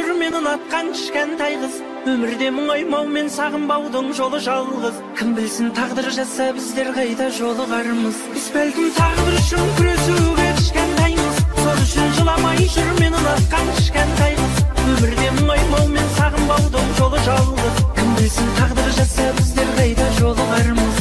жүр мен ұнатқан кішкентай қыз. Өмірде мұңаймау мен сағынбаудың жолы жалғыз. Кім білсін тағдыр жазса біздер қайда жолығармыз. Біз бәлкім тағдыр үшін күресуге кішкентаймыз. Сол үшін жыламай жүр мен ұнатқан кішкентай қыз. Өмірде мұңаймау мен сағынбаудың жолы жалғыз. Кім білсін тағдыр жазса біздер қайда жолығармыз.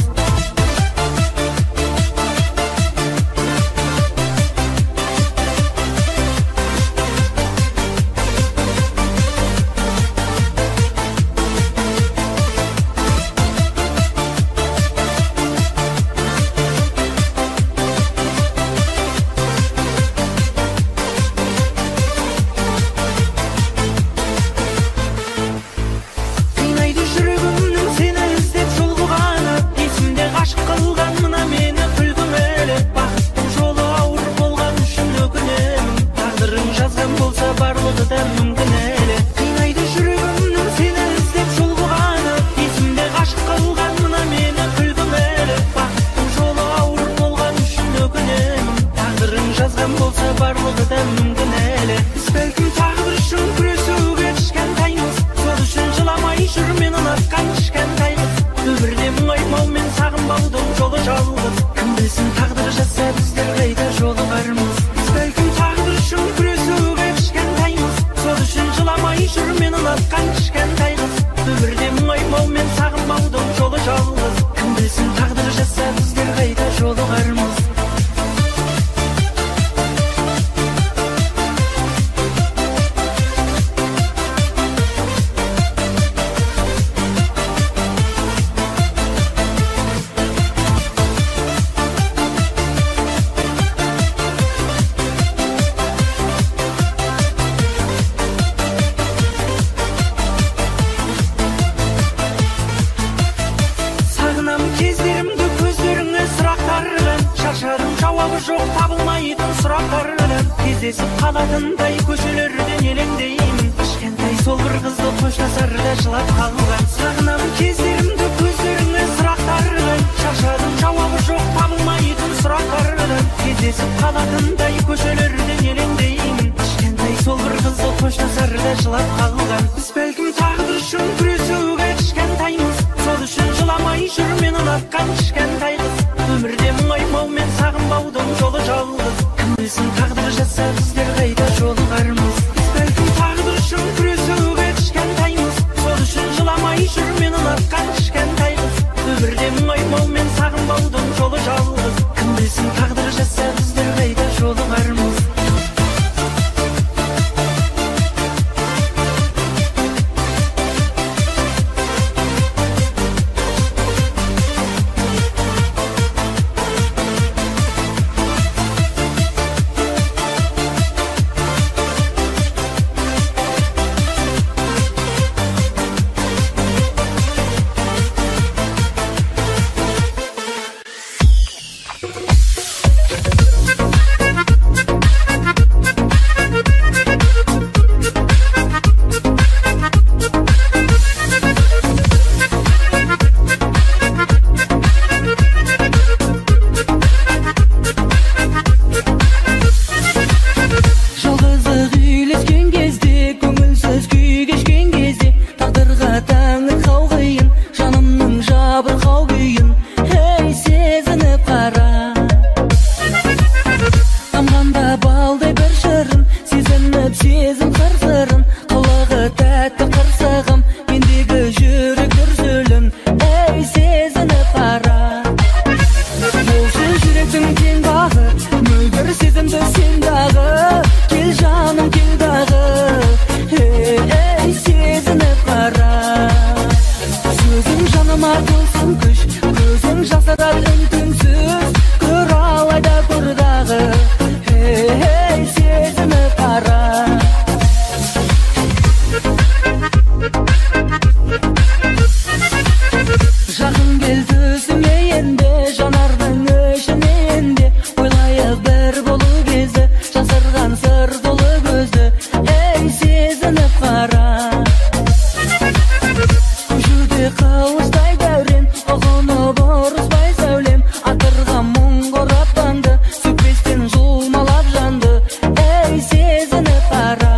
Сезініп қара.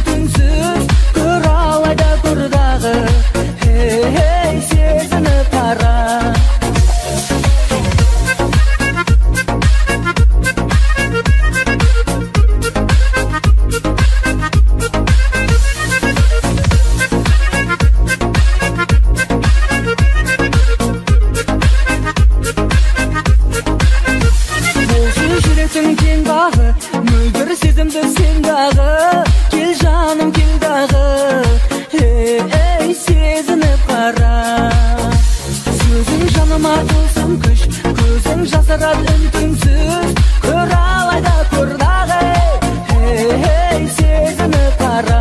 үн-түнсіз. Көр алайда көр дағы, ей, сезініп қара. Мөлдір сезімді сен дағы, кел жаным кел дағы, ей, сезініп қара. Сөзің жаныма тылсым күш, көзің жасырады үн-түнсіз. Көр алайда көр дағы, ей, сезініп қара.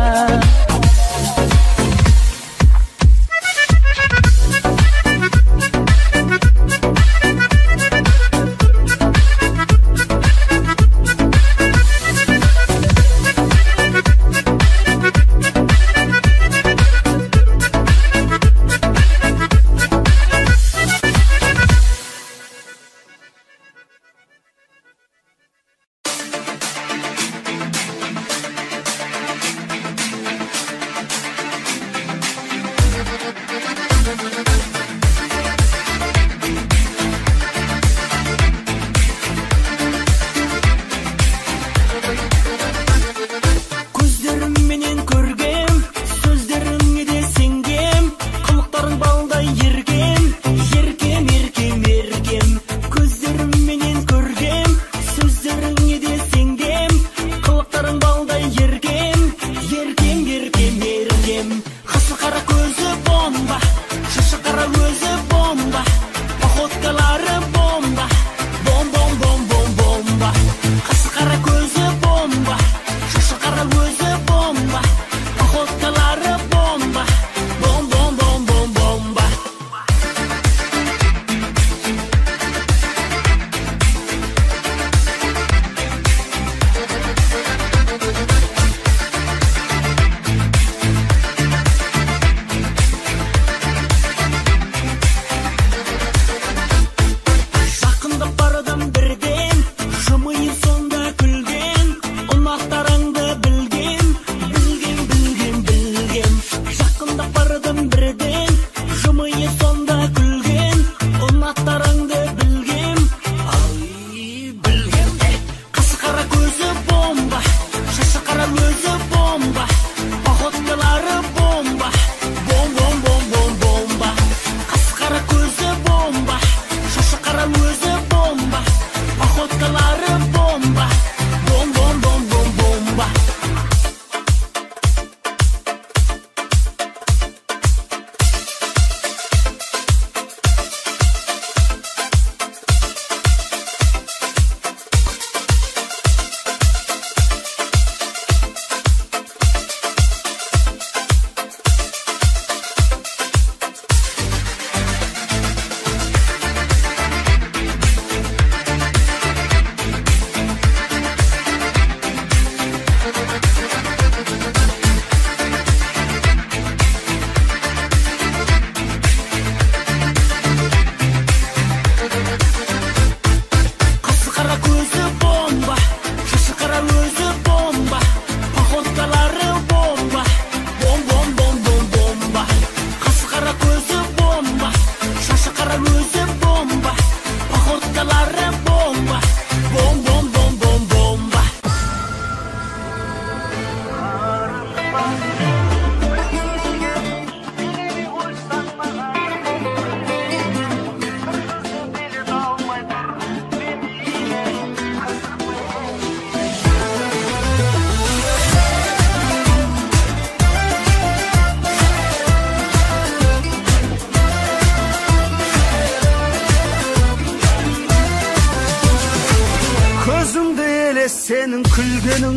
Сенің күлгенің,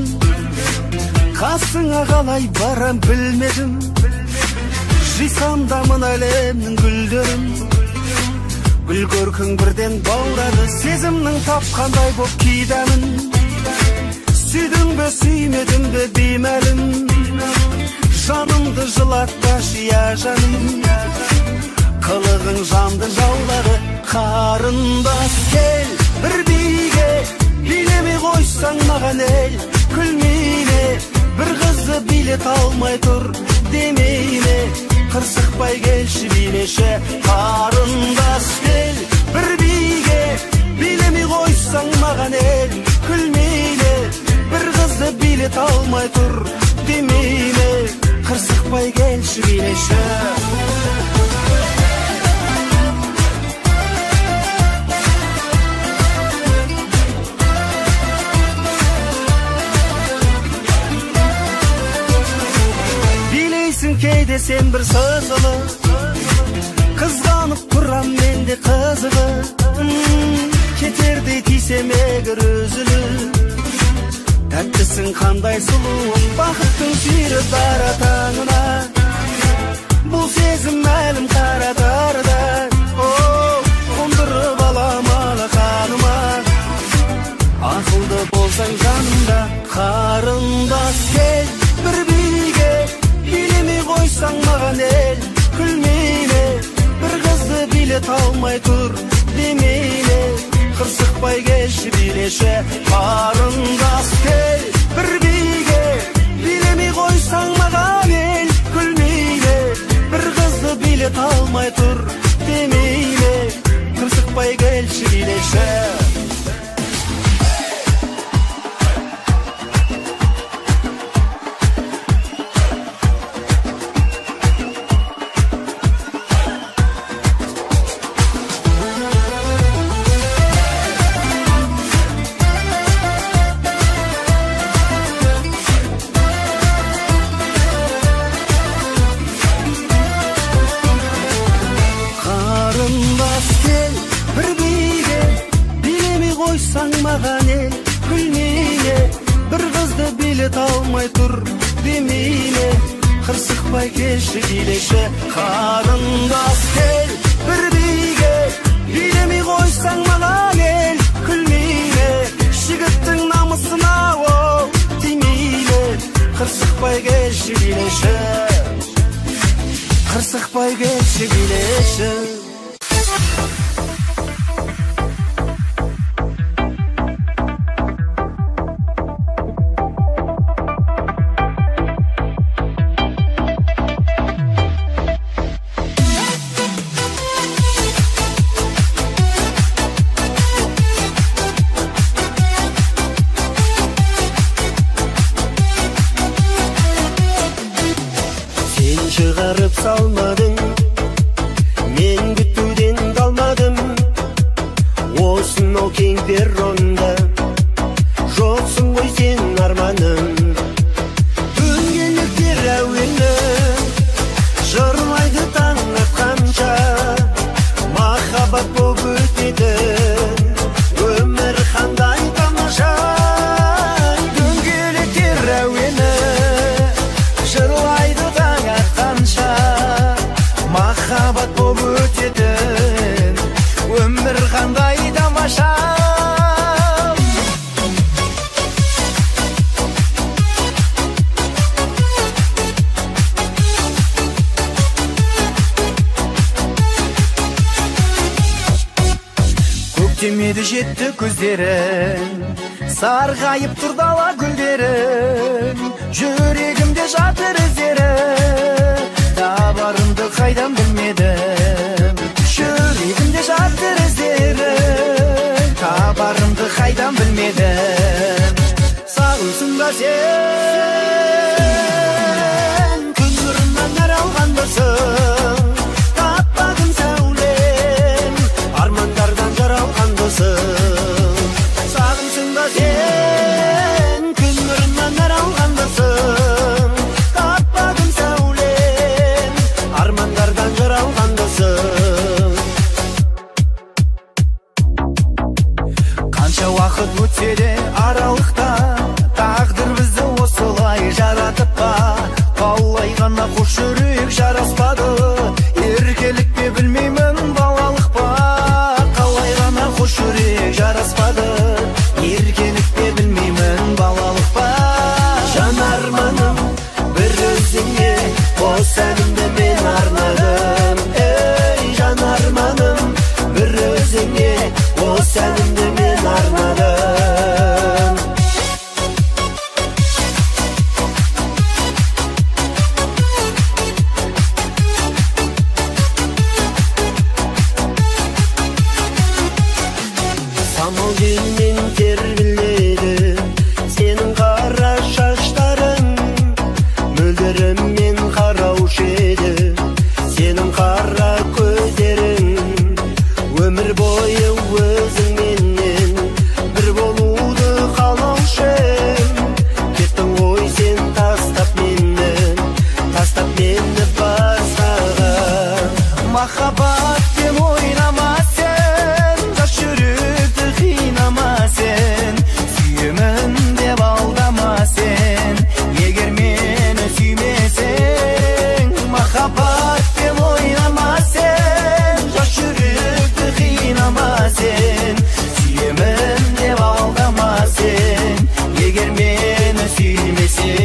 қасыңа қалай барам білмедім. Жисам да мына әлемнің гүлдерін, гүл көркің бірден баурады. Сезімнің тапқандай боп кидәмін. Сүйдің бе, сүймедің бе беймәлім, жанымды жылатпашы, я жаным. Қылығың жанды жаулады. Қарындас кел бір биге, билемей қойсаң маған ел күлмейме, Бір қызды билет алмай тұр демей ме, қырсықпай келші билеші. Қарындас кел бір биге, билемей қойсаң маған ел күлмейді. Бір қызды билет алмай тұр демей ме, қырсықпай келші билеші. Кейде сен бір сызылып, қызғанып тұрам мен де қызығып. Кетердей тисем егер үзіліп, тәттісің қандай сұлуым, бақыттың сүйрі дара таңына. Бұл сезім әлім қара тарда, о, қондырып алам алақаныма. Ақылды болсаң жанымда, қарындас кел бір биге, билемей қойсаң маған ел күлмей ме. Бір қызды билет алмай тұр демей ме, қырсықпай келші билеші. Қарындас кел бір биге, билемей қойсаң маған ел күлмей ме. Бір қызды билет алмай тұр демей ме, қырсықпай келші билеші. Маған ел күлмей ме, бір қызды билет алмай тұр демей ме, қырсықпай келші билеші. Қарындас кел бір биге, билемей қойсаң маған ел күлмей ме. Жігіттің намысына ол тимей ме, қырсықпай келші билеші. Қырсықпай келші билеші. Шығарып салмадың, мен күтуден қалмадым. Осынау кең перронда жоқсың ғой сен арманым. Дөңгелектер әуені жырлайды таң атқанша, махаббат боп өтетін өмір қандай тамаша. Дөңгелектер әуені жырлайды таң атқанша, махаббат боп өтетін өмір қандай тамаша. Көктемеді жетті көздерің, сарғайып тұр дала гүлдерің. Жүрегімде жатыр іздері, табарымды қайдан білмедім. Жүрегімде жатыр іздері, табарымды қайдан білмедім. Сағынсың ба сен, күн нұрынан нәр алғандысың. Таппадым сәулем, армандардан жаралғандысың. Сағынсың ба сен, күн нұрынан нәр алғандысың. Таппадым сәулем, армандардан жаралғандысың. Қанша уақыт өтсе де аралықта, тағдыр бізді осылай жаратып па? Қалай ғана қос жүрек жараспады, еркелік пе білмеймін, балалық па? Қалай ғана қос жүрек жараспады, еркелік пе білмеймін, балалық па? Жан арманым бір өзіңе, қос әнімді мен арнадым. Ей, жан арманым бір өзіңе, қос әнімді мен арнадым. Сеніммен қараушы еді сенің қара көздерің. Өмір бойы өзіңменен бір болуды қалаушы ем. Кеттің ғой сен тастап мені, тастап мені басқаға. Махаббатпен ойнама сен, жас жүректі қинама сен. Сүйемін деп алдама сен, егер мені сүймесең. Махаббатпен ойнама сен, жас жүректі қинама сен. Сүйемін деп алдама сен, егер мені сүймесең.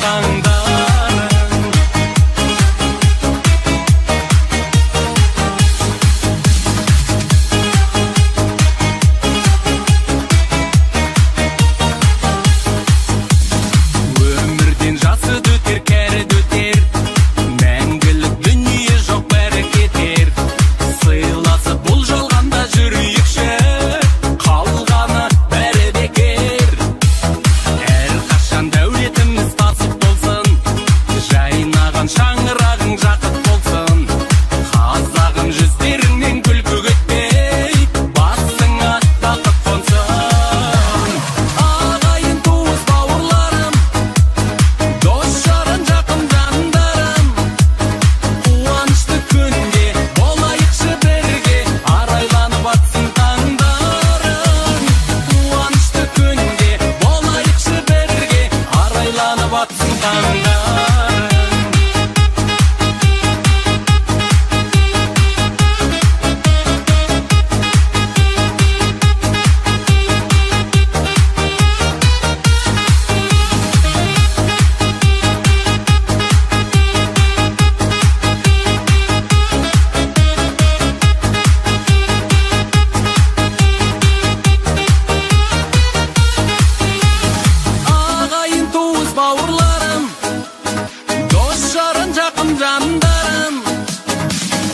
таңдарың. Өмірден жасы өтер, кәрі өтер, мәңгілік дүние жоқ, бәрі кетер. Сыйласып бұл жалғанда жүрейікші, қалғаны бәрі бекер. Әрқашан дәулетіміз тасып болсын, жайнаған шаңырағың жақыт болсын. Қазағым жүздеріңнен күлкі кетпей, басыңа бақыт қонсын. Ағайын туыс бауырларым, дос жаран жақын жандарым, қуанышты күнде болайықшы бірге, арайланып атсын таңдарың. Қуанышты күнде болайықшы бірге, арайланып атсын таңдарың. Ағайын туыс бауырларым, дос жаран жақын жандарым,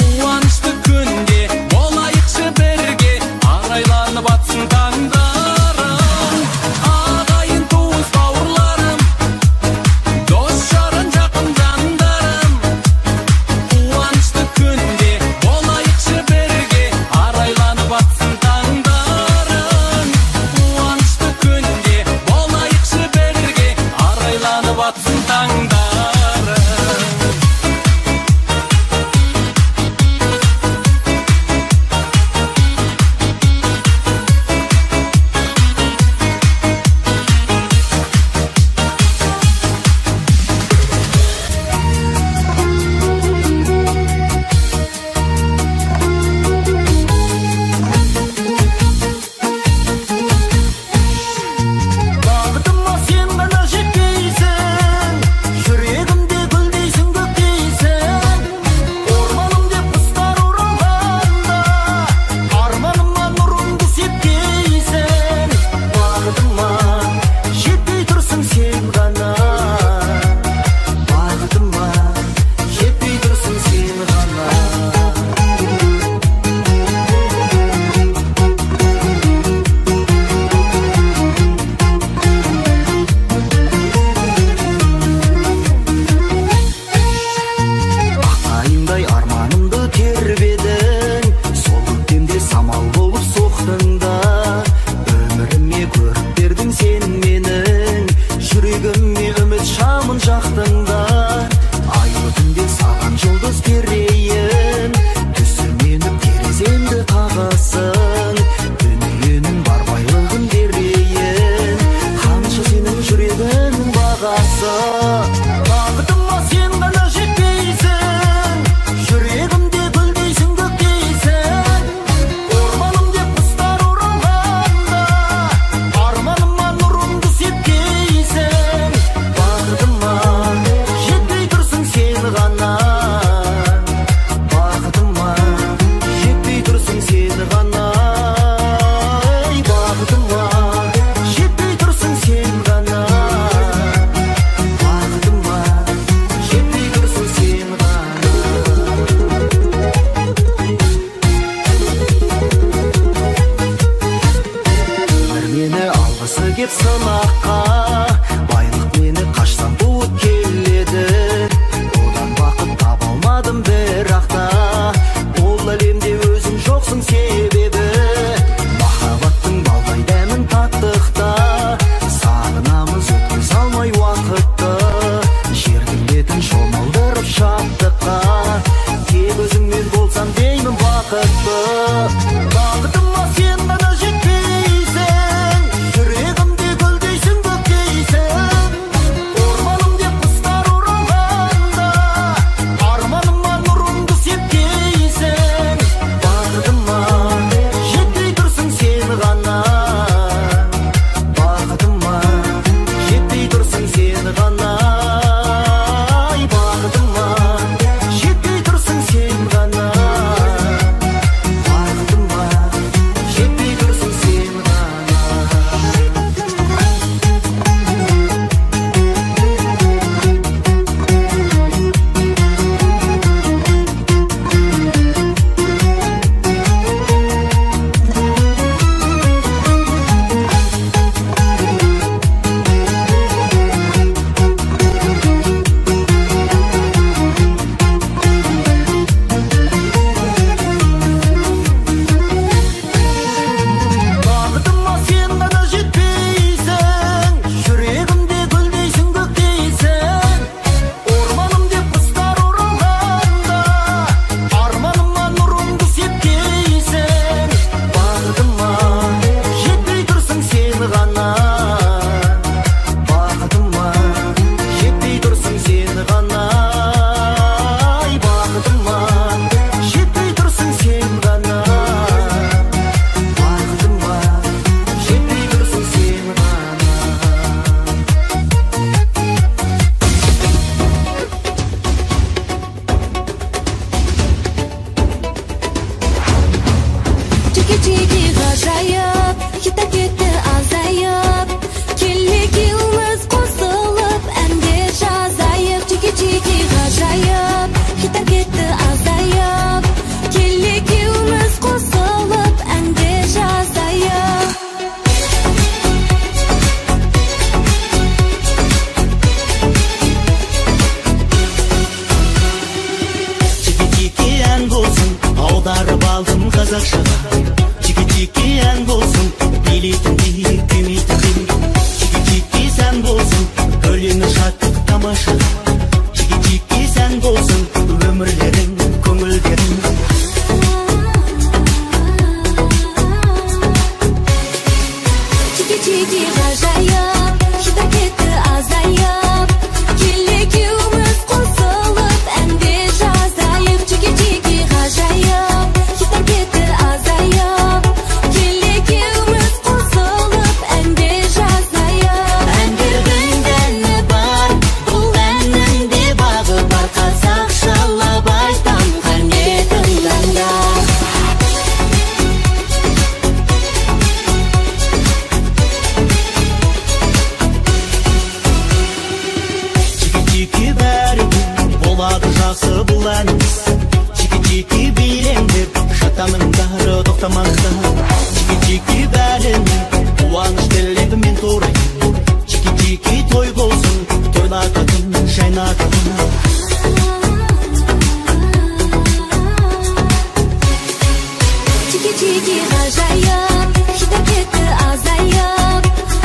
қуанышты күнде болайықшы бірге, арайланып атсын таңдарың. Ағайын туыс бауырларым, дос жаран жақын жандарым, қуанышты күнде болайықшы бірге, арайланып атсын таңдарың. Қуанышты күнде болайықшы бірге, арайланып атсын таңдарың. Бақытыма сен ғана жетпейсің, жүрегімде гүлдейсің, көктейсің. Орманым деп құстар оралғанда, арманыма нұрыңды сепкейсің. Бақытыма жетпей тұрсың сен ғана, бақытыма жетпей тұрсың сен ғана. Ақ айымдай арманымды тербедің, сол көктемде самал болып соқтың да, өміріме көрік бердің сен менің, жүрегіме үміт шамын жақтың да. Айлы түнде саған жұлдыз берейін, түсіменіп тереземді қағасың. Дүниенің бар байлығын берейін, қанша сенің жүрегіңнің бағасы. Бақытыма сен ғана жетпейсің, жүрегімде гүлдейсің, көктейсің. Орманым деп құстар оралғанда, арманыма нұрыңды сепкейсің. Бақытыма жетпей тұрсың сен ғана, бақытыма жетпей тұрсың сен ғана. Ей, бақытыма жетпей тұрсың сен ғана, бақытыма Қазақшаға чики-чики ән болсын, билейтіндей, күймейтіндей. Чики-чики сән болсын, өлеңі шаттық тамашаға. Чики-чики сән болсын, өмірлерің, көңілдерің. Чики-чики ғажайып, хиттар кетті азайып. Кел екеуміз қосылып әнде жазайық. Чики-чики ғажайып, хиттар кетті азайып. Кел екеуміз қосылып әнде жазайық. Әндердің дәні бар, бұл әннің де бағы бар. Қазақшалап айтам, қане тыңдаңдар. Чики-чики бәрі болады жақсы бұл әніміз. Чики-чики билеңдер, шаттаныңдар, тоқтамаңдар. Чики-чики бәріне қуаныш тілеп мен торайын. Чики-чики той болсын, тойлататын, жайнататын. Чики-чики ғажайып, хиттар кетті азайып.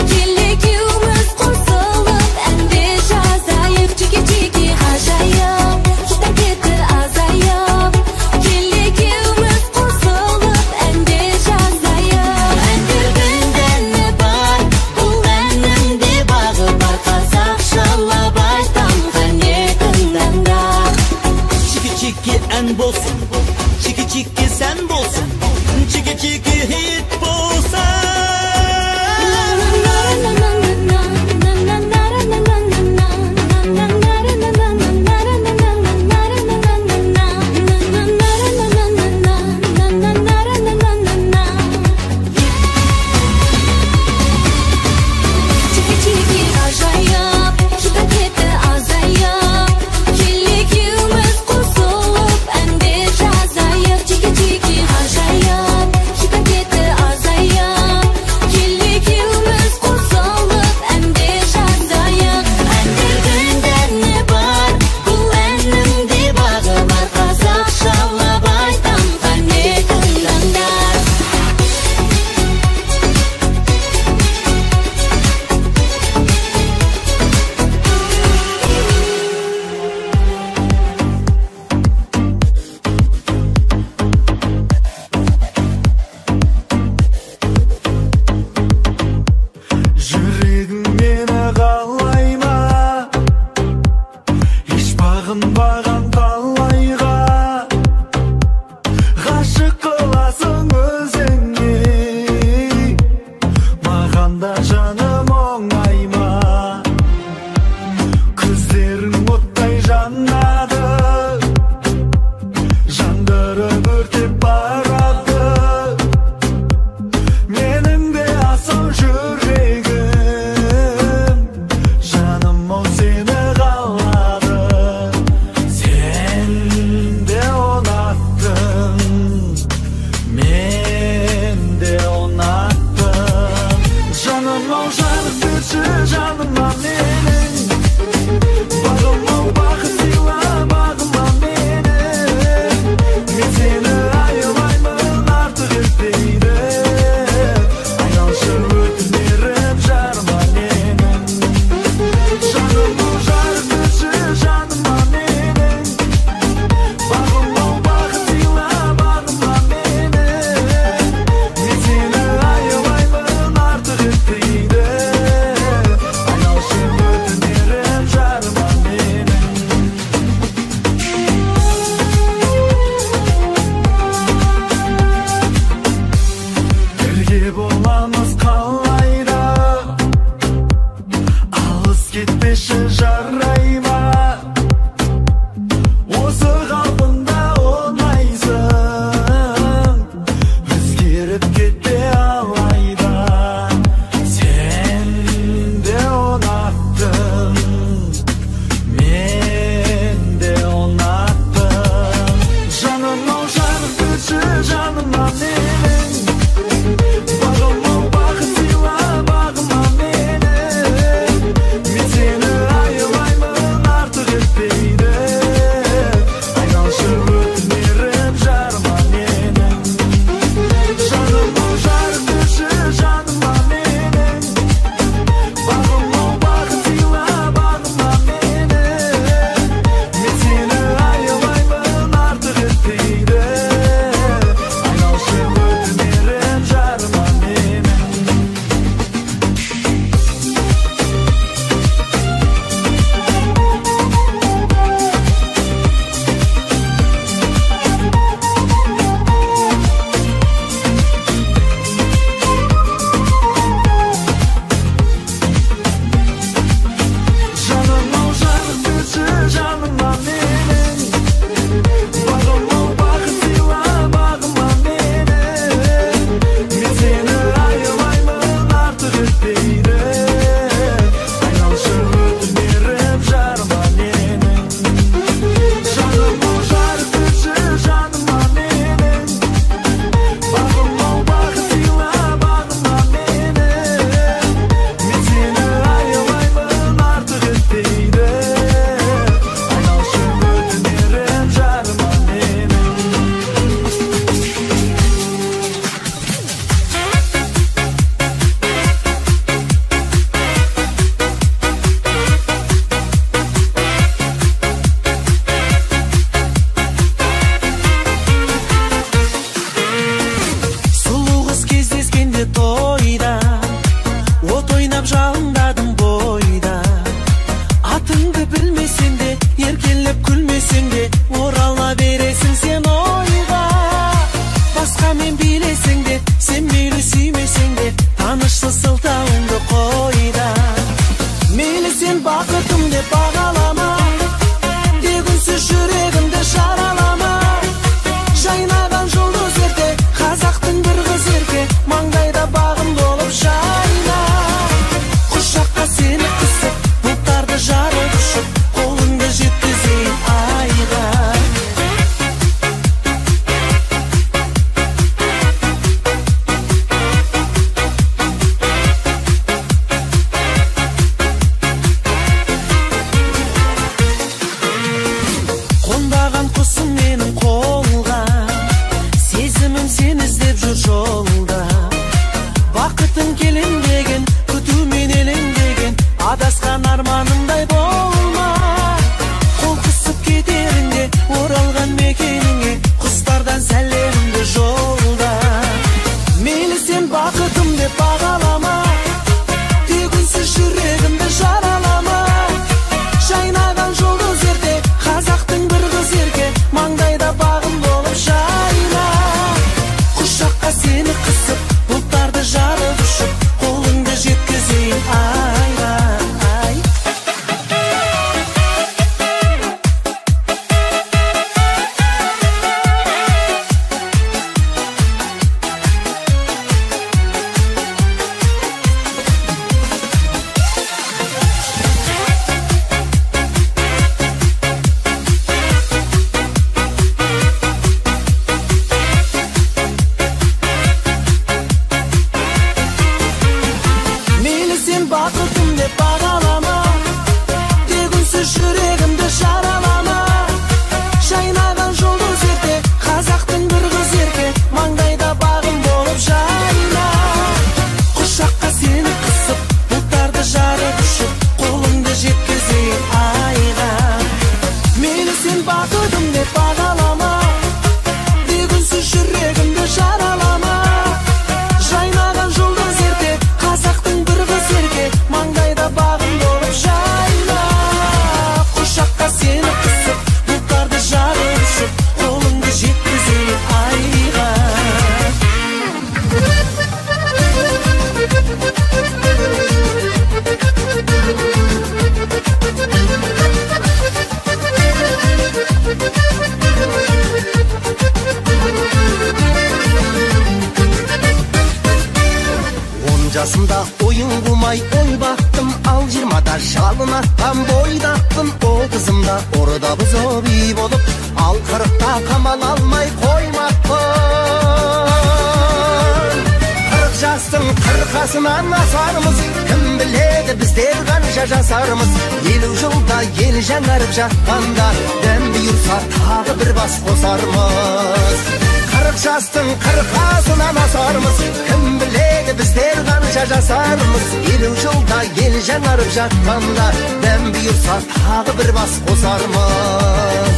Кел екеуміз қосылып әнде жазайық. Чики-чики ғажайып, хиттар кетті азайып. Кел екеуміз қосылып әнде жазайық. Әндердің дәні бар, бұл әннің де бағы бар. Қазақшалап айтам, қане тыңдаңдар. Чики-чики ән болсын, чики-чики сән болсын, чики-чики хит болсын. Чики-чики ғажайып, хиттар кетті азайып. Кел екеуміз қосылып әнде жазайық. Чики-чики ғажайып, хиттар Сүймесең де, еркелеп күлмесең де, орала бересің сен ойға. Басқамен билесең де, сен мейлі сүймесең де, танышсыз сылтауыңды қой да. Мейлі сен бақытым деп бағалама, тек үнсіз жүрегімді жаралама. Жайнаған жұлдыз ерте, қазақтың бір қыз ерке, маңдайда бағым болып жайна. Құшаққа сені қысып, бұлттарды жарып ұшып, қолыңды жеткізейін айға. Қонбаған құсым менің қолға, сезімім сені іздеп жүр жолда. Бақытың келем деген, күтумен елеңдеген, адасқан арманымдай болма. Қол қысып кетеріңде, оралған мекеніңе, құстардан сәлемімді жолда. Мейлі сен бақытым деп бағалама, тек үнсіз жүрегімді жаралама. Жайнаған жұлдыз ерте, қазақтың бір қыз ерке, маңдайда бағым болып жайна. Құшаққа сені қысып, бұлттарды жарып ұшып, қолыңды жеткізейін айға. Ай. Мейлі сен бақытым деп бағалама, тек үнсіз жүрегімді жаралама. Жайнаған жұлдыз ерте, қазақтың бір қыз ерке, маңдайда бағым болып жайна. Құшаққа сені қысып, бұлттарды жарып ұшып, қолыңды жеткізейін айға. Мейлі сен бақытым деп бағалама, тек үнсіз жүрегімді жаралама. Жайнаған жұлдыз ерте, қазақтың бір қыз ерке, маңдайда бағым болып жайна. Құшаққа сені қысып, бұлттарды жарып ұшып, қолыңды жеткізейін айға. Он жасымда ойын қумай ой бақтым, ал 20-да жалын атқан бойдақпын. 30-ымда орда бұзып үй болып, ал 40-та қамал алмай қоймаппын. 40 жастың қырқасынан асармыз, кім біледі біздер қанша жасармыз. 50 жылда ел жаңарып жатқанда, дәм бұйырса тағы бір бас қосармыз. 40 жастың қырқасынан асармыз, кім біледі біздер қанша жасармыз. 50 жылда ел жаңарып жатқанда, дәм бұйырса тағы бір бас қосармыз.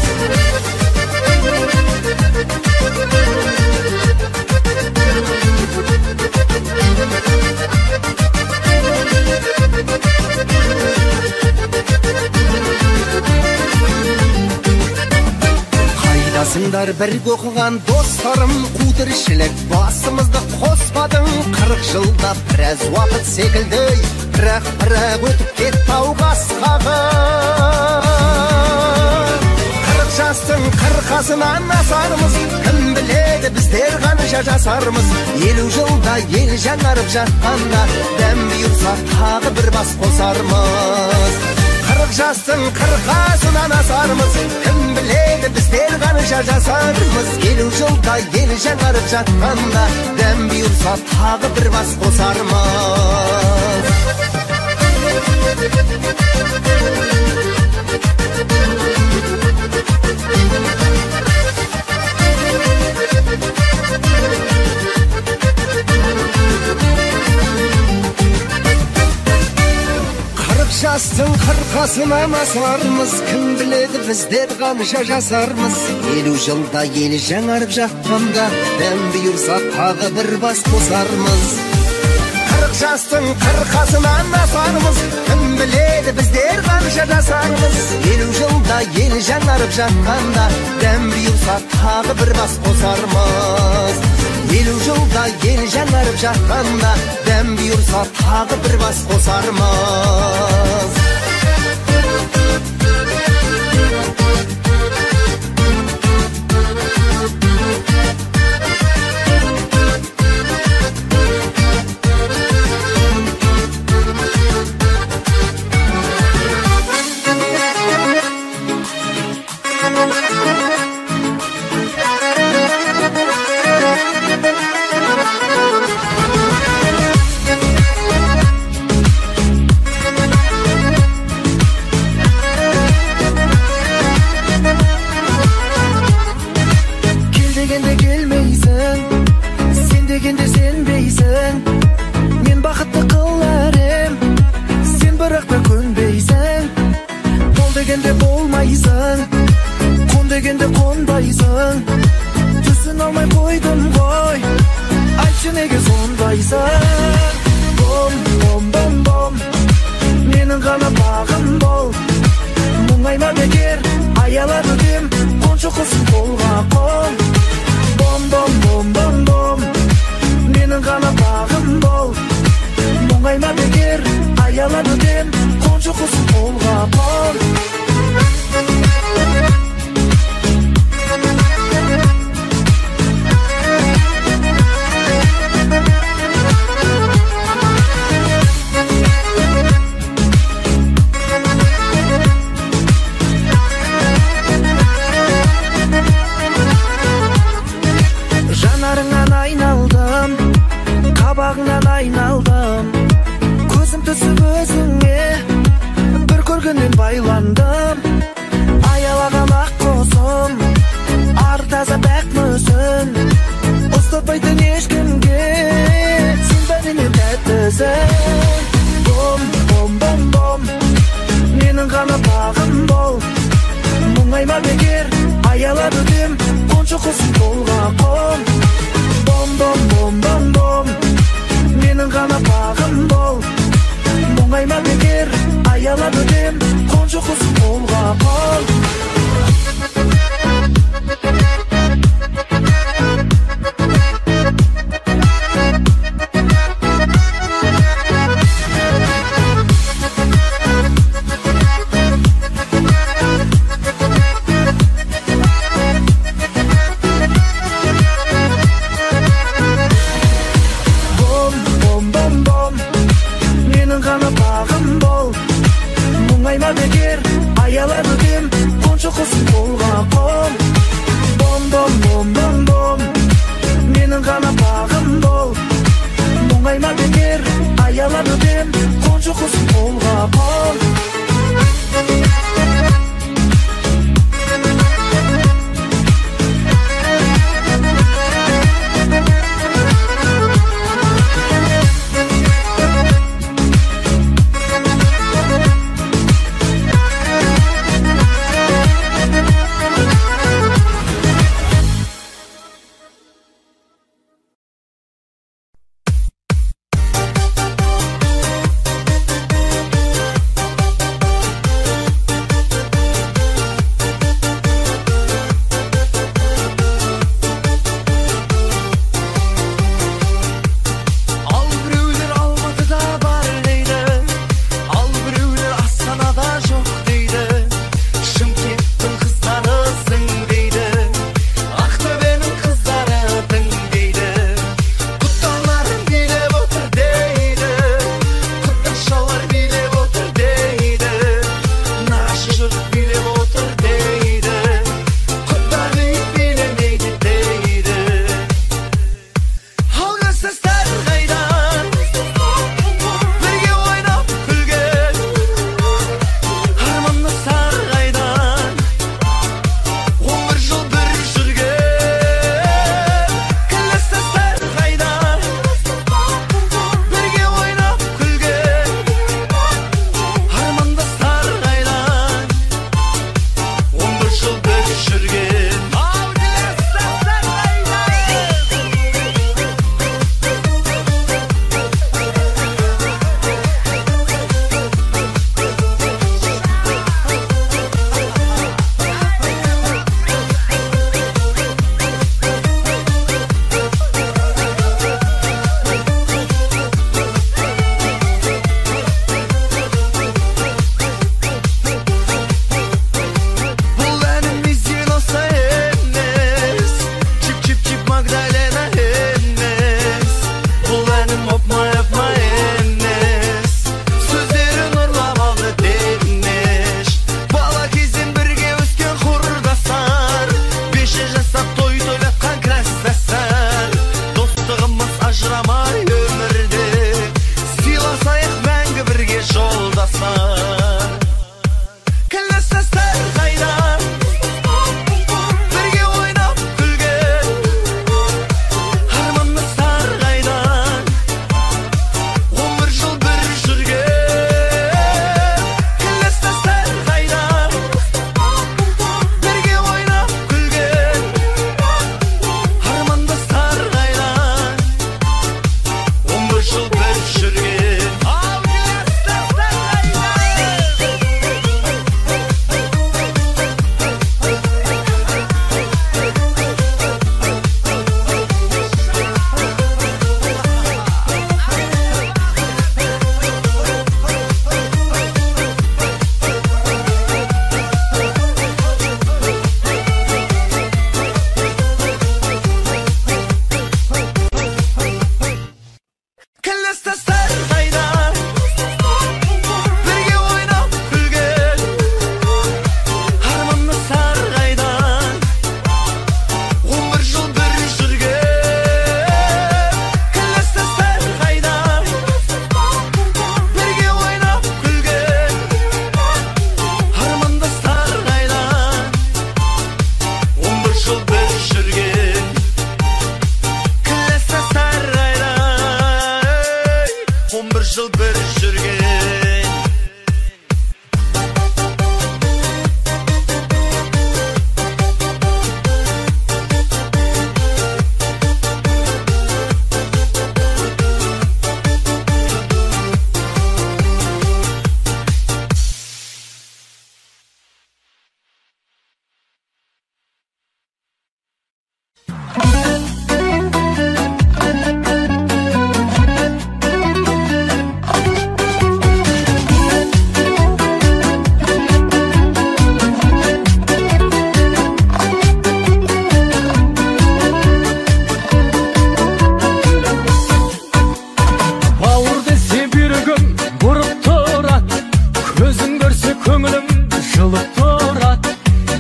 Қайдасыңдар бірге оқыған достарым, қу тіршілік басымызды қоспадың. 40 жылда біраз уақыт секілді, бірақ өтіп кетті ау қасқағы. 40 жастың қырқасынан асармыз, кім біледі біздер қанша жасармыз. 50 жылда ел жаңарып жатқанда, дәм бұйырса тағы бір бас қосармыз. 40 жастың қырқасынан асармыз, кім біледі біздер қанша жасармыз. 50 жылда ел жаңарып жатқанда, дәм бұйырса тағы бір бас қосармыз. 40 жастың қырқасынан асармыз, кім біледі біздер қанша жасармыз. 50 жылда ел жаңарып жатқанда, дәм бұйырса тағы бір бас қосармыз. 40 Жастың қырқасынан асармыз, кім біледі біздер қанша жасармыз. 50 жылда ел жаңарып жатқанда, дәм бұйырса тағы бір бас қосармыз. 50 жылда ел жаңарып жатқанда, дәм бұйырса тағы бір бас қосармыз.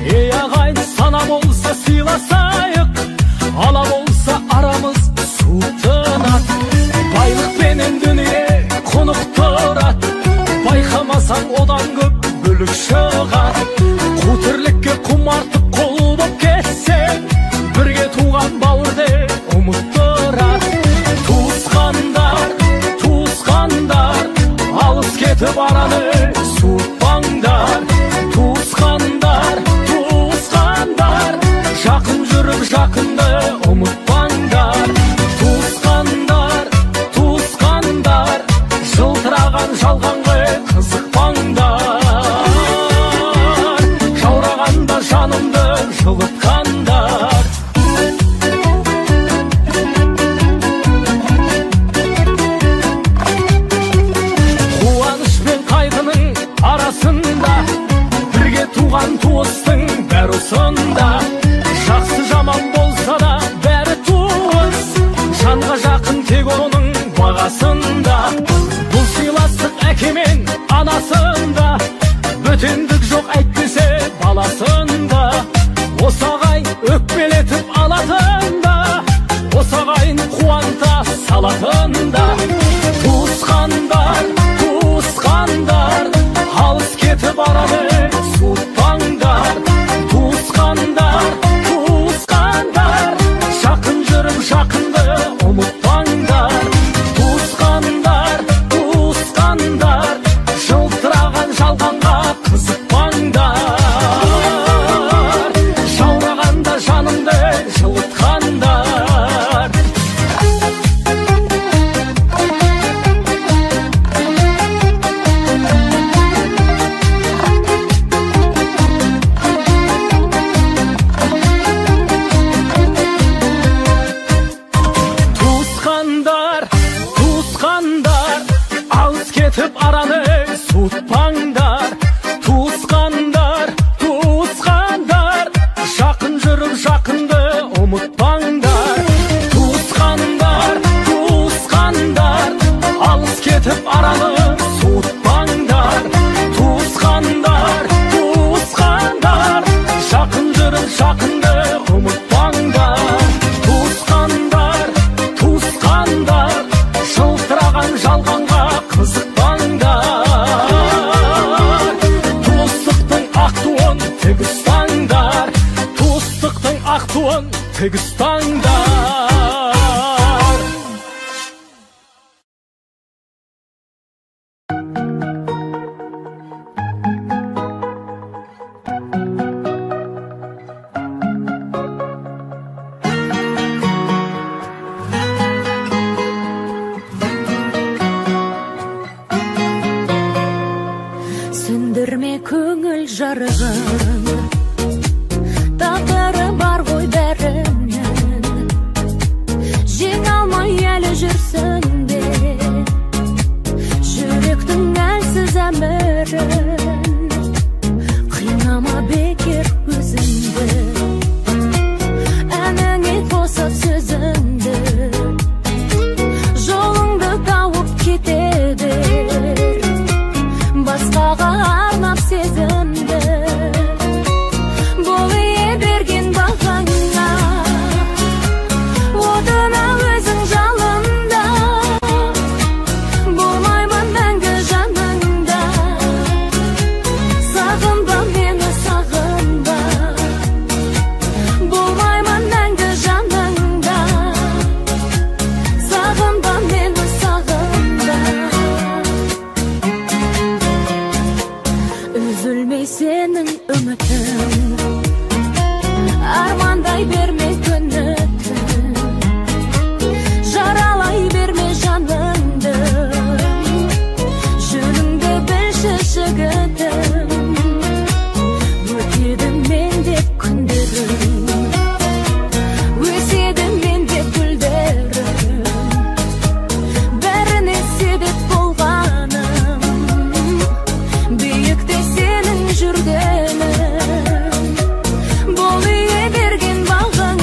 Ей ағайын, сана болса сыйласайық, ала болса арамыз суытынады. Байлықпенен дүние құнықтырады, байқамасаң одан көп бүлік шығады. Қу тірлікке құмартып қол боп кетсең, бірге туған бауырды ұмыттырады. Туысқандар, туысқандар, алыс кетіп араны суытпаңдар. Туысқандар, туысқандар, жақын жүріп жақынды ұмытпаңдар. Туысқандар, туысқандар, жылтыраған жалғанға қызықпаңдар. Жаурағанда жанымды жылытқандар. Қуаныш пен қайғының арасында бірге туған туыстың бәрі осында. Жақсы жаман болса да бәрі туыс, жанға жақын тек оның бағасында. Бұл сыйластық әке мен анасында, бөтендік жоқ әйтпесе баласында. Осы ағайын өкпелетіп алатында, осы ағайын қуанта салатында. Туысқандар, туысқандар, алыс кетіп араны суытпаңдар. Туысқандар, туысқандар, жақын жүріп жақынды ұмытпаңдар. Туысқандар, туысқандар, жылтыраған жалғанға қызықпаңдар. Жаурағанда жанымды жылытқандар. Туысқандар, туысқандар, алыс кетіп араны суытпаңдар. Туысқандар, туысқандар, жақын жүріп жақынды ұмытпаңдар. Туысқандар, туысқандар, алыс кетіп араны суытпаңдар. Туысқандар, туысқандар, жақын жүріп жақынды ұмытпаңдар. Туысқандар, туысқандар, жылтыраған жалғанға қызықпаңдар. Туыстықтың ақ туын тік ұстаңдар, туыстықтың ақ туын тік ұстаңдар. Сөндірме көңіл жарығын, тағдыры бар ғой бәрінің. Жеңе алмай әлі жүрсің бе жүректің әлсіз әмірін? Қинама бекер өзіңді, әніңе қосып сөзіңді, жолыңды тауып кете бер, басқаға арнап сезімді. Бол ие берген бағаңа, отына өзің жалында. Болмаймын мәңгі жаныңда, сағынба мені, сағынба. Болмаймын мәңгі жаныңда, сағынба мені, сағынба. Үзілмей сенің үмітің, армандай берме күні түн, жаралай берме жаныңды, жөніңді білші жігітім. Өтеді мен деп күндерің, өседі мен деп гүлдерің, бәріне себеп болғаным биікте сенің жүргенің. Бол ие берген бағаңа,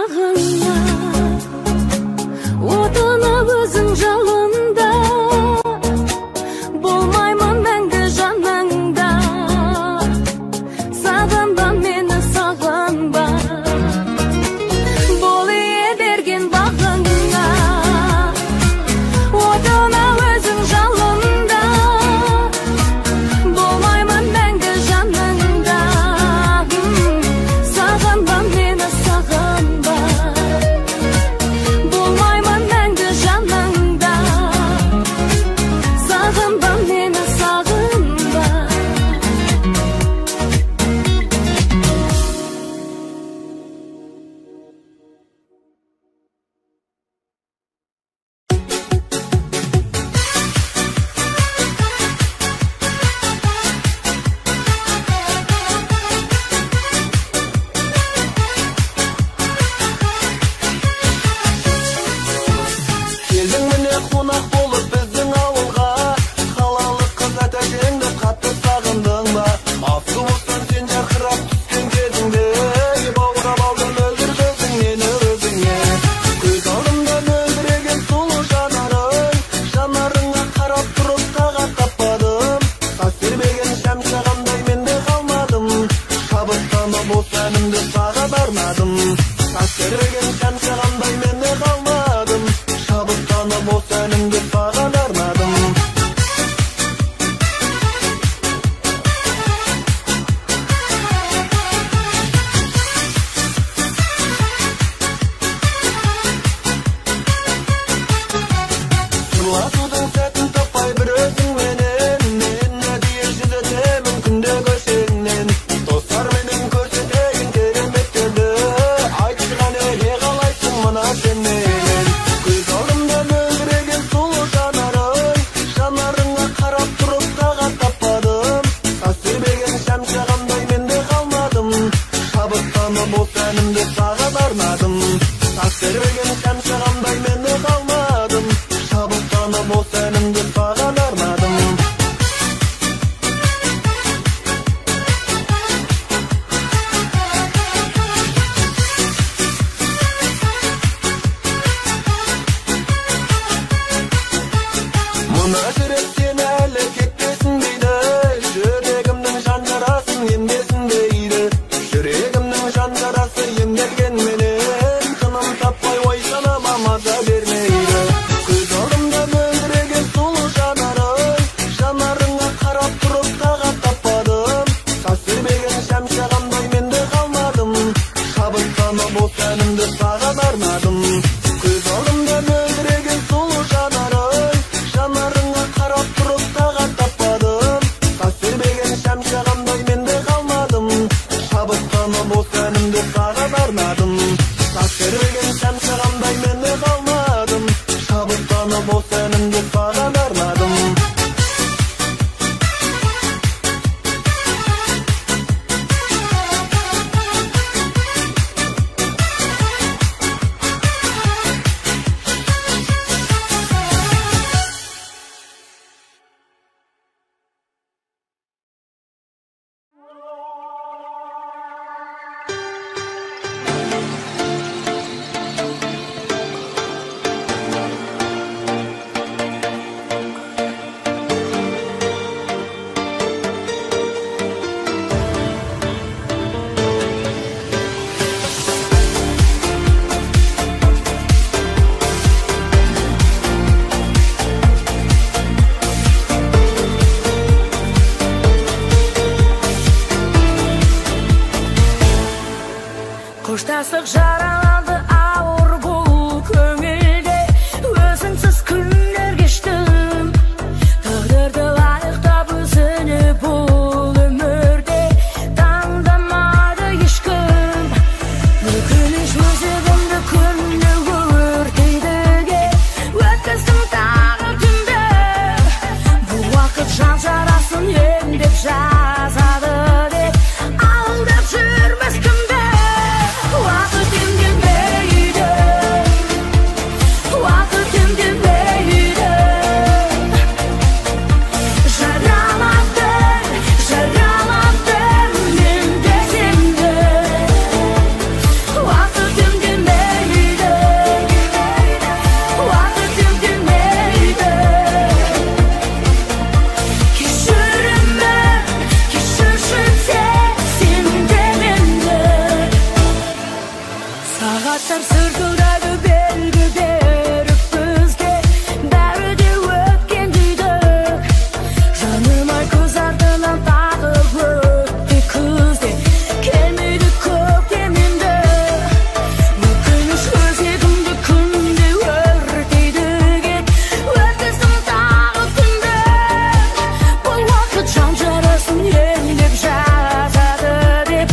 бағыңа, отына өзің жалында, болмаймын мәңгі жаныңда. Сағынба мені, сағынба, бол ие берген бағыңа, отына өзің жалында, болмаймын мәңгі жаныңда. Сағынба мені, сағынба, болмаймын мәңгі жаныңда. Сағынба мені, сағынба. Келдің міне қонақ болып біздің ауылға, қалалық қыз әтәжеңді қатты сағындың ба? Автобустан сен жарқырап түскен кезіңде, баурап алдым мөлдір көзің мені өзіңе. Көз алдымда мөлдіреген сұлу жанарың, жанарыңа қарап тұрып тағат таппадым. Тас тербеген шәмші мен де қалмадым, шабыттанып осы әнімді саған арнадым. Тас тербеген шәмші мен де қалмадым, шабыттанып осы әнімді саған арнадым. Сырласудың сәтін таппай бір өзіңменен, мен әдейі жүдетемін күнде көшеңнен. Достарменен көрсетейін кереметтерді, айтшы қане не қалайсың мына сен менен. Көз алдымда мөлдіреген сұлу жанарың, жанарыңа қарап тұрып тағат таппадым. Тас тербеген шәмші мен де қалмадым, шабыттанып осы әнімді саған арнадым. Тас тербеген шәмші мен де қалмадым, шабыттанып осы әнімді саған арнадым. Мына жүрек сені әлі кетпесін дейді, жүрегімнің жан жарасын емдесін дейді. Жүрегімнің жан жарасы емделгенменен, тыным таппай ой санама маза бермейді. Көз алдымда мөлдіреген сұлу жанарың, жанарыңа қарап тұрып тағат таппадым. Тас тербеген шәмші мен де қалмадым, шабыттанып осы әнімді саған арнадым. Көз алдымда мөлдіреген сұлу жанарың, жанарыңа қарап тұрып тағат таппадым. Тас тербеген шәмші мен де қалмадым, шабыттанып осы әнімді саған арнадым. Тас тербеген шәмші мен де қалмадым, шабыттанып осы әнімді саған арнадым. Қоштастық жаралады ауыр бұл көңілде, өзіңсіз күндер кештім. Тағдырды лайықтап өзіне бұл өмірде таңдамады ешкім. Өкініш өзегімді күнде өртейді де, өткіздім тағы түнді. Бұл уақыт жан жарасын емдеп жазады деп, алдап жүрмес кімді. Уақыт емдемейді. Сағаттар сырқылдады белгі беріп бізге, бәрі де өткен дейді. Жаным-ай, көз артынан тағы өтті күзде, келмейді көктем енді. Өкініш өзегімді күнде өртейді кеп, өткіздім тағы түнді. Бұл уақыт жан жарасын емдеп жазады деп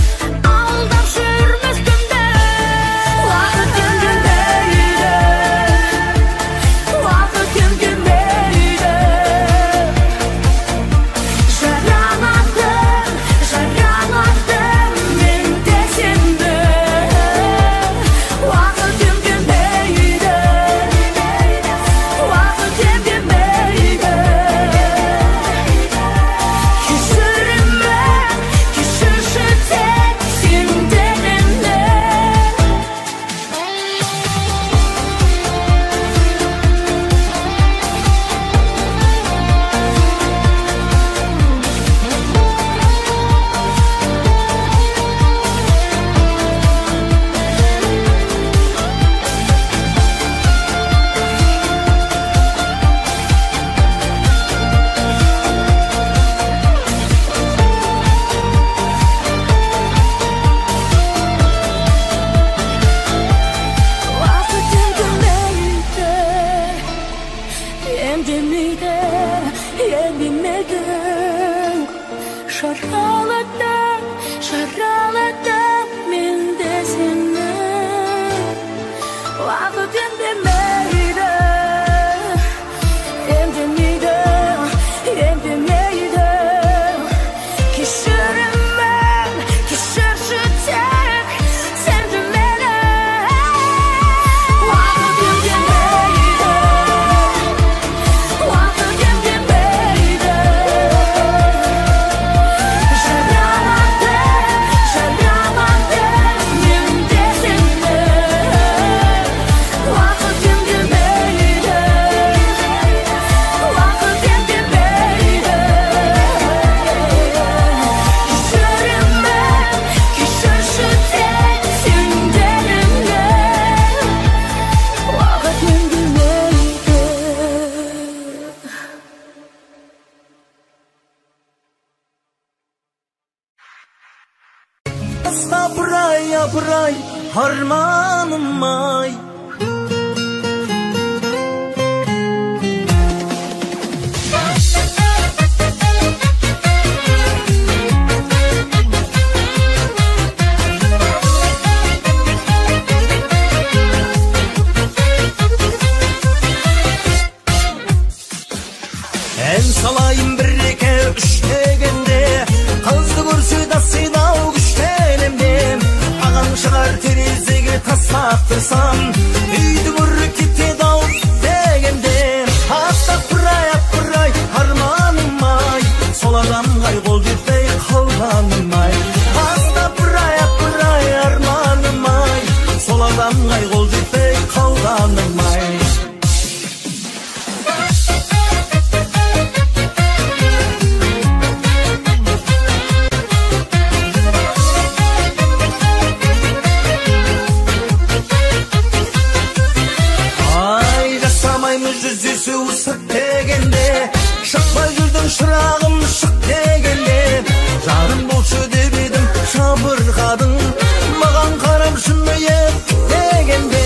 алдап жүрмес кімді. Уақыт емдемейді, уақыт емдемейді. Жараладым, жараладым мен де сені. Уақыт емдемейді, уақыт емдемейді. Кешіремін, кешірші тек сен де мені. Уақыт емдемейді, емдемейді, емдемейді. Жараладым, жараладым мен де сені. Уақыт емдемейді, емдемейді, емдемейді. Кешіремін, кешірші тек сен де мені. Уақыт емдемейді, уақыт емдемейді. Жараладым, жараладым мен де сені. Уақыт емдемейді, уақыт емдемейді. Кешіремін, кешірші тек сен де мені. Уақыт емдемейді. Апырай, апырай, арманым ай. Ән салайын бір, екі, үш дегенде, қызды көрсе дасыйды-ау күштенемде. Ағаң шығар терезеге тас лақтырсам, үйдің ұры кетеді-ау дегенде. Апырай, апырай, арманым ай, сол адамға қол жетпей қалғаным ай. Апырай, апырай, арманым ай, сол адамға қол жетпей қалғаным ай. Ай, жасамаймыз жүздесу сырт дегенде, шықпай жүрдің шырағым шық дегенде. Жарым болшы деп едім, жабырқадың, маған қарап жымиып дегенде.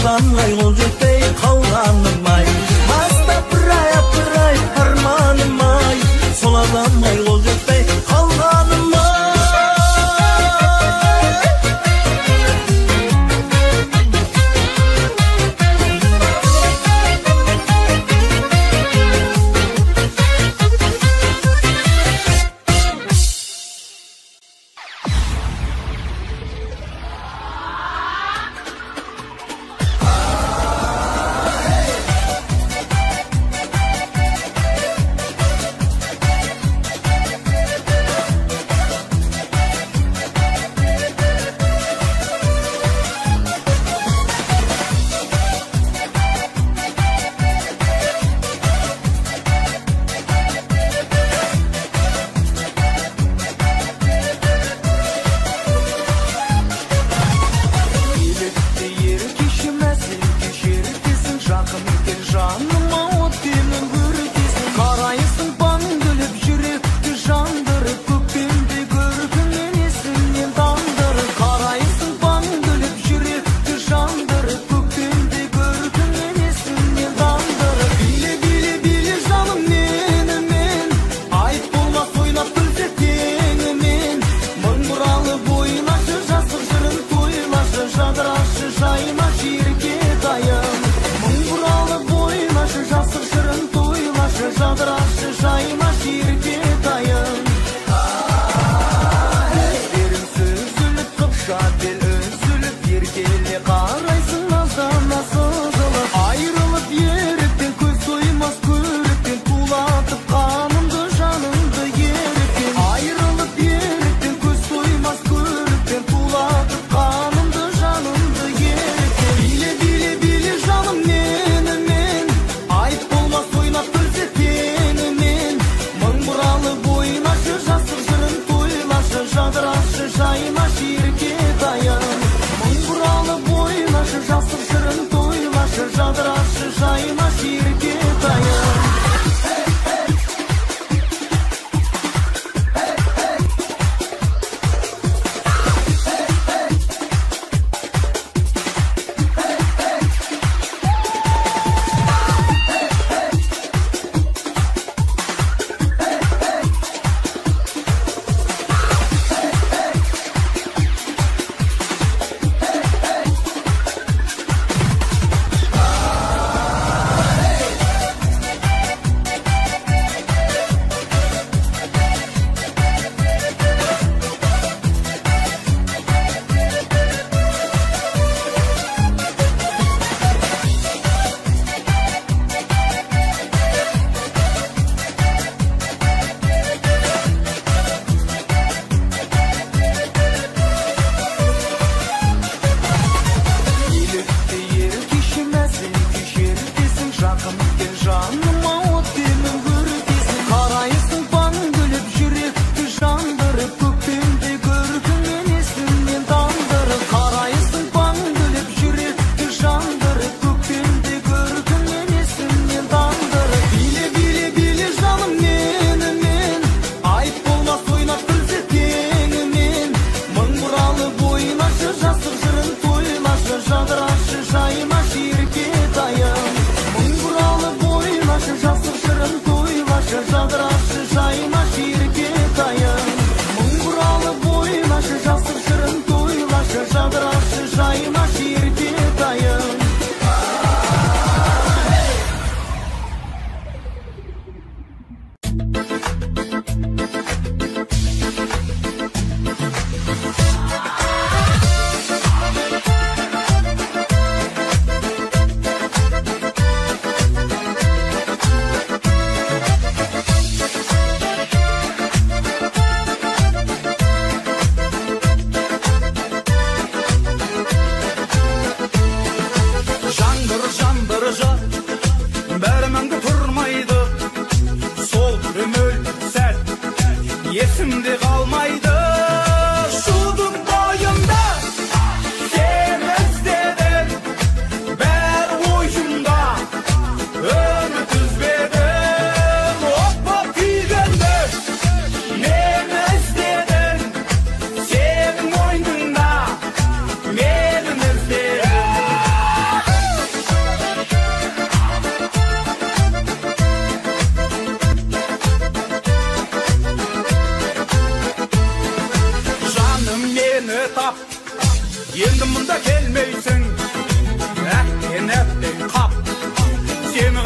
адамға қол жетпей қалғаным ай. Бастап-ай, апыр-ай, арманым ай, сол адамға қол жетпей қалғаным ай.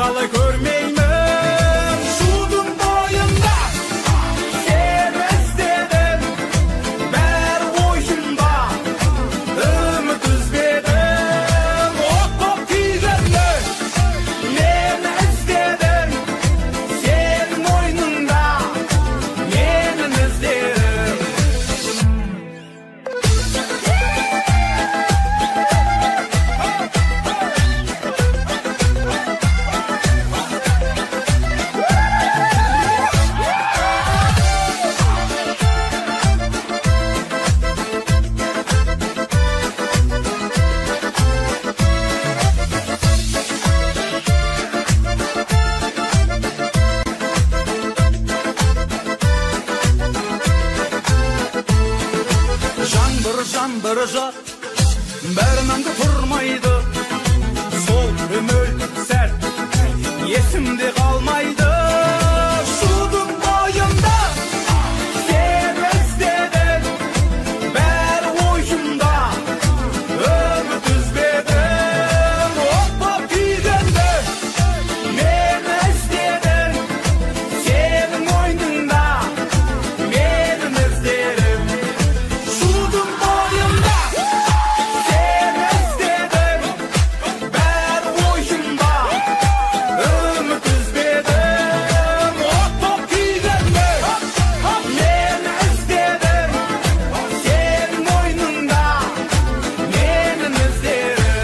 қалай көрмеймін. Шудың бойында сені іздедім, бәрі ойымда үміт үзбедім. От боп күйгенде мені іздедің, сенің мойныңда менің іздерім. Жаңбыр, жаңбыр жақ, бір мәңгі тұрмайды. Сол көңіл сәт есімде қалмайды. Шудың бойында сені іздедім, бәрі ойымда үміт үзбедім. От боп күйгенде мені іздедің, сенің мойныңда менің іздерім. Шудың бойында сені іздедім, бәрі ойымда үміт үзбедім. От боп күйгенде мені іздедің, сенің мойныңда менің іздерім.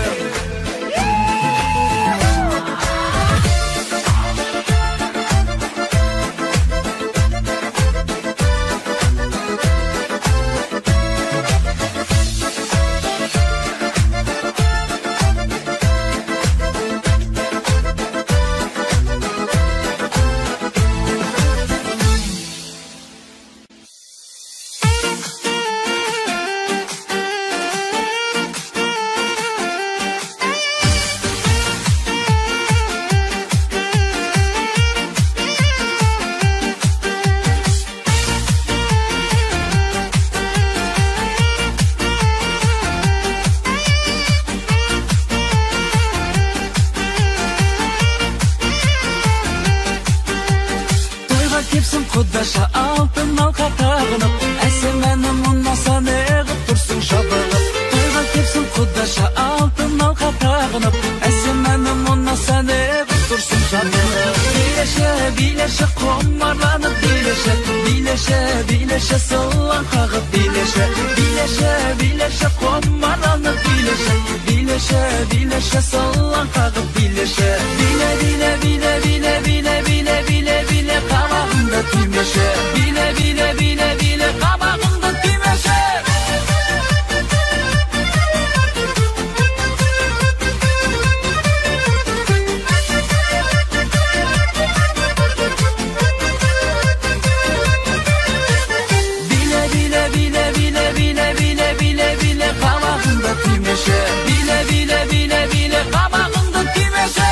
Тойға кепсің құдаша алтын алқа тағынып, әсем әнім ұнаса неғып тұрсың жабығып. Тойға кепсің құдаша алтын алқа тағынып, әсем әнім ұнаса неғып тұрсың жабығып. Билеші, билеші, құмарланып билеші, билеші, билеші, сылаң қағып билеші, билеші, билеші, құмарланып билеші, билеші, билеші, сылаң қағып билеші. Биле, биле, биле, биле, биле, биле, биле, биле, қабағыңды түймеші. Биле, биле, биле, биле, қабағыңды түймеші. Биле, биле, биле, биле, биле, биле, биле, биле, қабағыңды түймеші. Биле, биле, биле, биле, қабағыңды түймеші.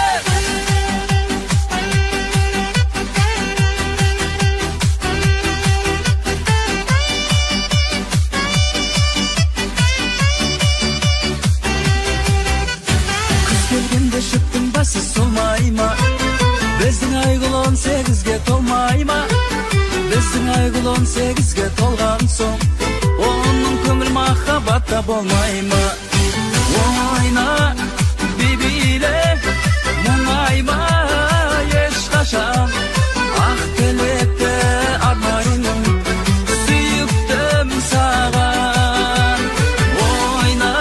Күз келгенде шөптің басы солмай ма? Біздің Айгүл 18-ге толмай ма? Біздің Айгүл 18-ге толған соң, оның көңіл махаббатта болмай ма? Ойна, би биле, мұңайма ешқашан. Ақ тілекті арнаймын, сүйіктім саған. Ойна,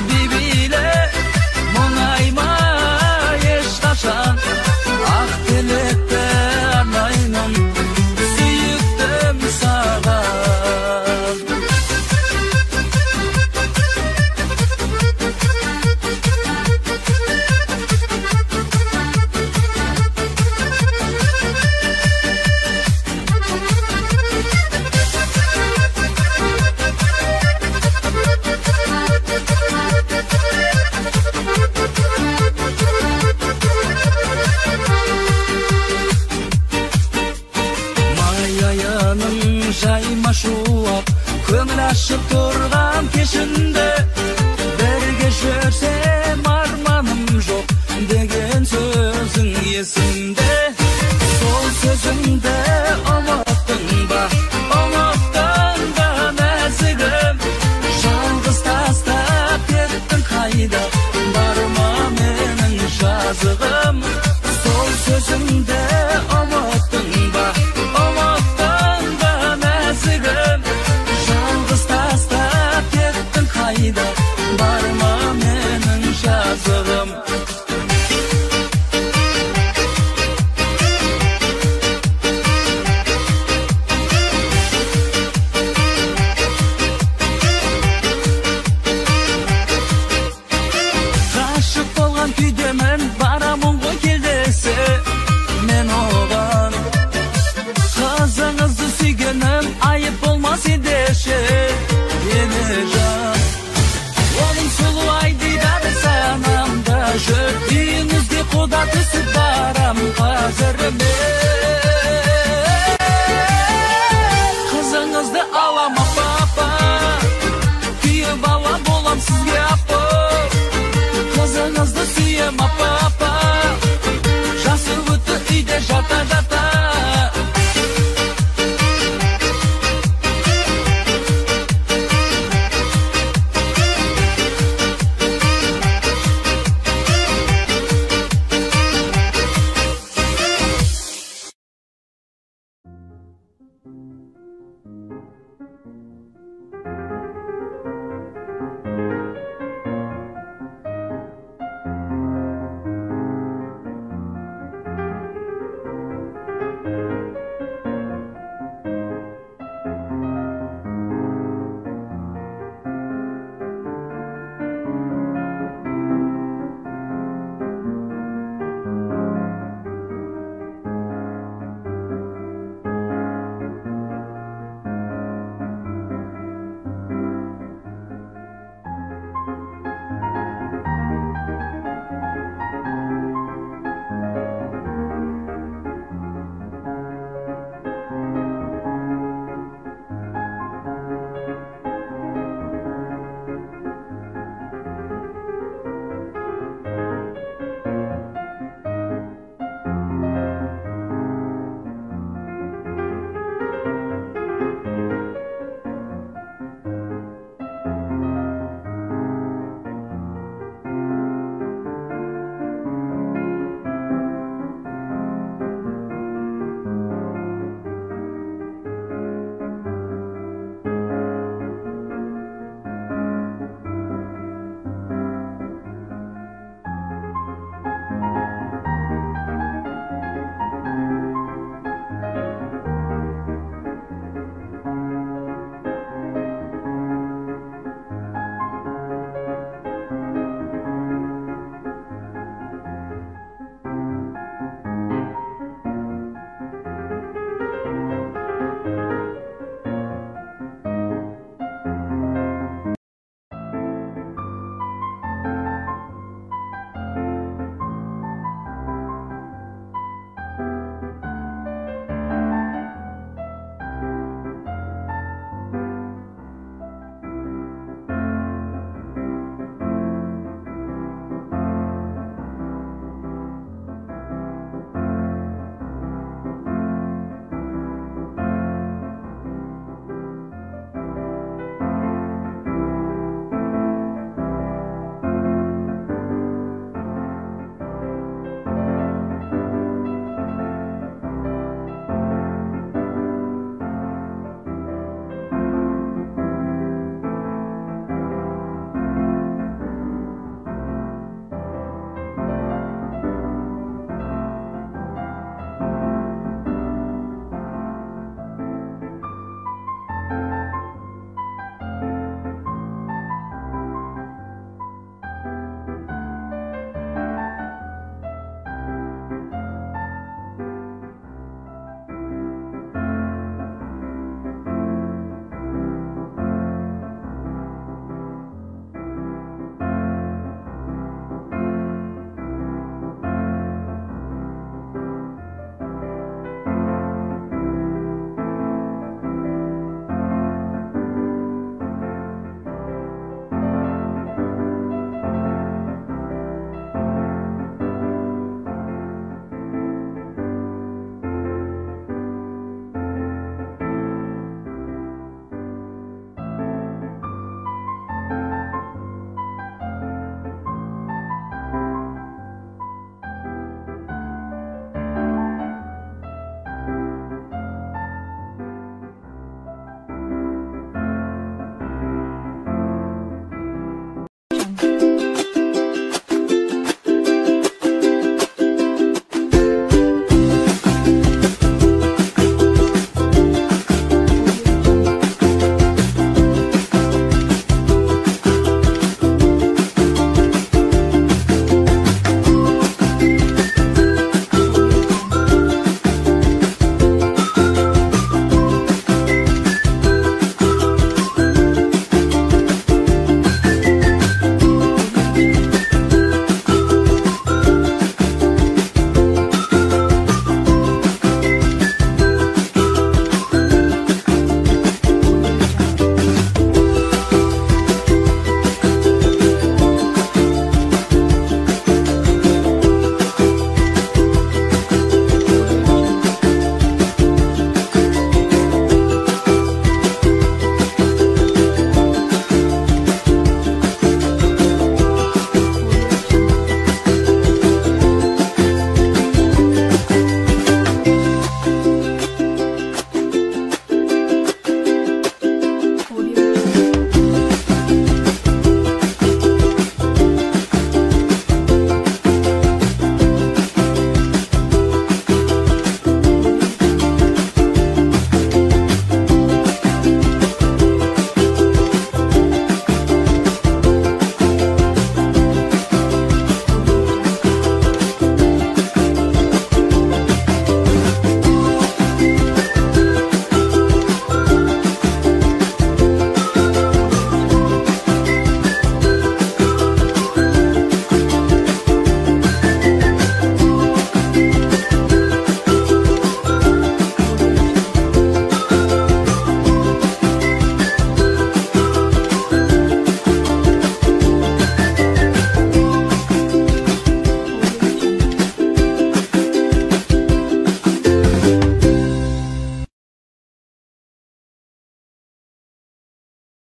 би биле, мұңайма ешқашан. Ақ тілекті арнаймын, сүйіктім саған. Жайма шуақ көңіл ашып тұрған кешінде, бірге жүрсем арманым жоқ деген сөзің жазығым. Сол сөзімді ұмыттың ба, ұмыттың ба нәзігім? Жалғыз тастап кеттің қайда, бар ма менің жазығым? Ғашық болған күйдемін, барамын ғой келдесі мен оған. Қызыңызды сүйгенім айып болмас ендеше, енежан. Оның сұлу ай дидары санамда жүр, үйіңізге құда түсіп барам қазір мен.